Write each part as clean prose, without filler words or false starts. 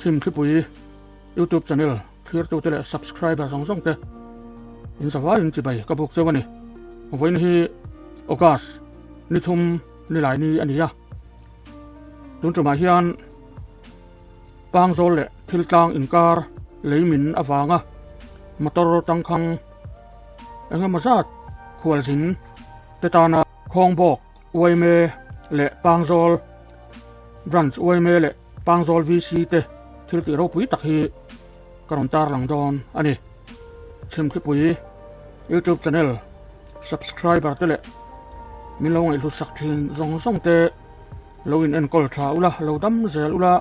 Chhimthlipui YouTube channel thlirtute leh subscriber zawng zawng te in zavaiin chibai ka buk cheu a ni. Vawiin hi August ni thum ni lai ni a ni a. Tun tumah hian Pangzawl leh Thiltlang inkar lei min avanga motor tangkhang engemaw zat khualzin te tana Khawngbawk Uaime leh Pangzawl Branch Uaime leh Pangzawl VC te thil tih ropui tak hi ka rawn tarlang dawn a ni. Chhimthlipui YouTube channel subscriber te leh min lo ngaihhlut sak thin zawng zawng te lo in enkawl tha ula, lo dam zel ula,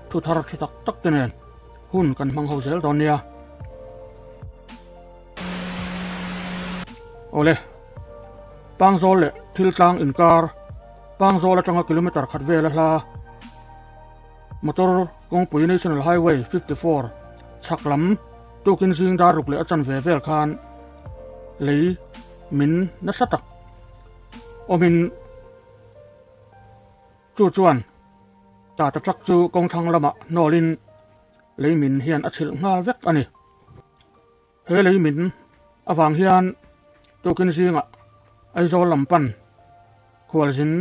thu thar tha tak tak te nen hun kan hmang ho zel dawn nia. Awle, Pangzawl leh Thiltlang inkar Pangzawl atanga kilometer khat vel a hla motor kawngpui National Highway 54 chhak lam tukin zing dar ruk leh a chanve vel khan lei min nasa tak awmin chu chuan Tata truck chu kawngthlang lamah hnawlin lei min hian a chhilh nghal vek a ni. He lei min avang hian tukin zingah Aizawl lam pan khualzin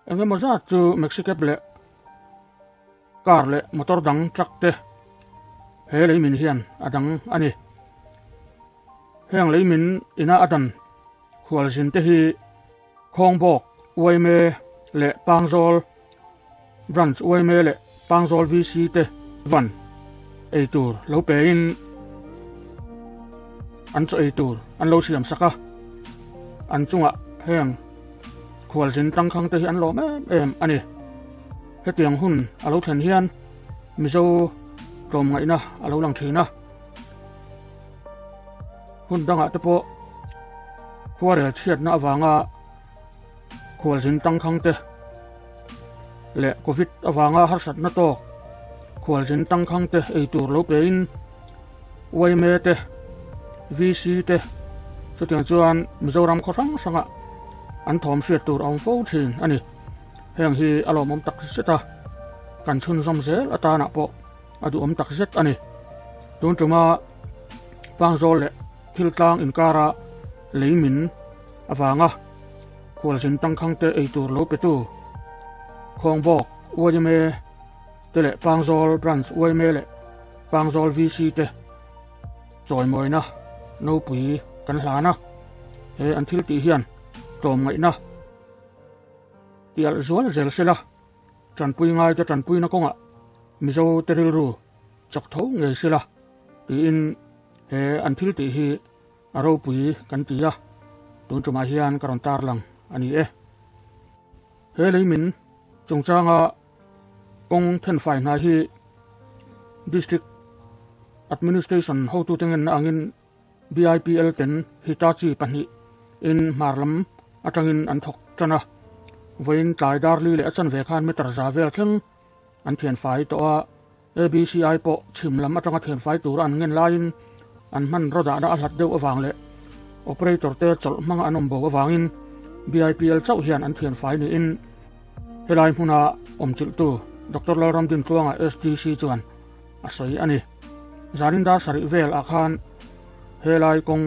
eng emaw zat chu Maxicab leh car leh motor dang truck te he lei min hian a dang a ni. Heng lei min ina a dan khualzin te hi Khawngbawk Uaime leh Pangzawl Branch Uaime leh Pangzawl VC te van ei tur lo pein an chaw ei tur an lo siam sak a, an chungah heng khualzin tangkhang te hi an lawm em em a ni. Hetiang hun a lo thlen hian Mizo tlawmngaihna a lo lang thin a, hun dangah te pawh khuarel chhiatna avanga khualzin tangkhang te leh Covid avanga harsatna tawk khualzin tangkhang te ei tur lo pein Uaime te, VC te chutiang chuan Mizoram khaw hrang hrangah an thawm hriat tur a awm fo thin a ni. Heng hi a lawmawm tak zet a, kan chhunzawm zel atanah pawh a duhawm tak zet a ni. Tun tuma Pangzawl leh Thiltlang inkara lei min avanga khualzin tangkhang te ei tur lo petu Khawngbawk Uaime te leh Pangzawl Branch Uaime leh Pangzawl VC te chawimawina nopui kan hlan a, he an thil tih hian tlawmngaihna tialh zual zel sela tanpui ngaite tanpuina kawngah Mizo te rilru chak tho ngei sela tiin he an thil tih hi a ropui kan ti a, tun tumah hian ka rawn tarlang a ni e. He lei min chungchanga kawng thenfai hna hi District Administration hotute ngenna angin BIPL ten Hitachi pahnih in hmar lam atangin an thawk tan a, vawiin tlai darli leh a chanve khan meter za vel thleng an thianfai tawh a. ABCI pawh chhim lam atanga thianfai tura an ngen laiin an hmanraw dahna a hlat deuh avang leh operator te chawlh hmanga an awm bo avangin BIPL chauh hian an thianfai niin helai hmuna awmchilhtu Doctor Lalramdintluanga SDC chuan a sawi a ni. Zanin dar sarih vel ah khan helai kawng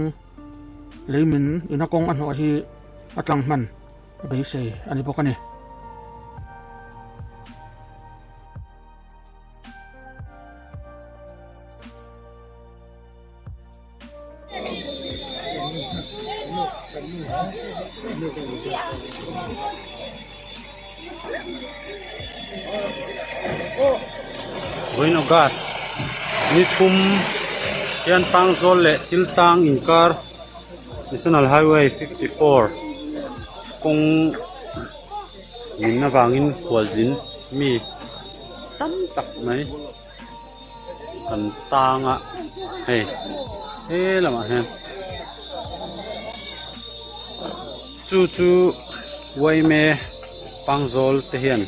leimin ina kawng a hnawh hi a tlang hman a beisei a ni bawk a ni. Vawiin August ni thum hian Pangzawl leh Thiltlang inkar National Highway 54 kawng min avangin khualzin mi tam tak mai kan tang a hei he lamah hian chu chu uaime pangzawl te hian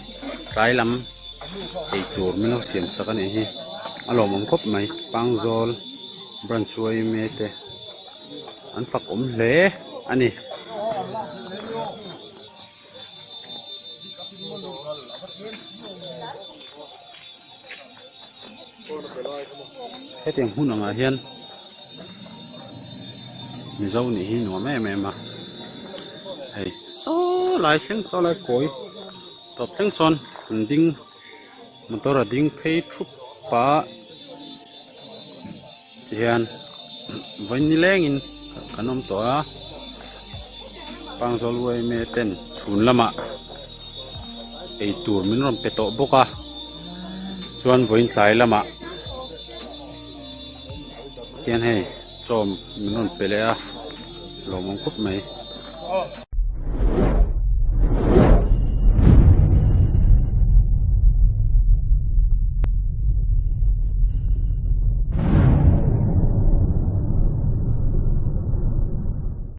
tlai lam eitur min lo siam sak a nih hi a lawmawm khawp mai pangzawl branch uaime te an fak awm hle a ni. Hetiang hmun angah hian Mizo nih hi nuam em em a, hei saw lai thleng saw lai kawi tawp thleng sawn an ding motor a ding phei thup a tihian vawiin nilengin kan awm tawh a Pangzawl yma ten chhun lamah eitur min rawn pe tawh bawk a chuan vawiin tlai lamah. Tihian hei chaw min rawn pe leh a lawmawm khawp mai.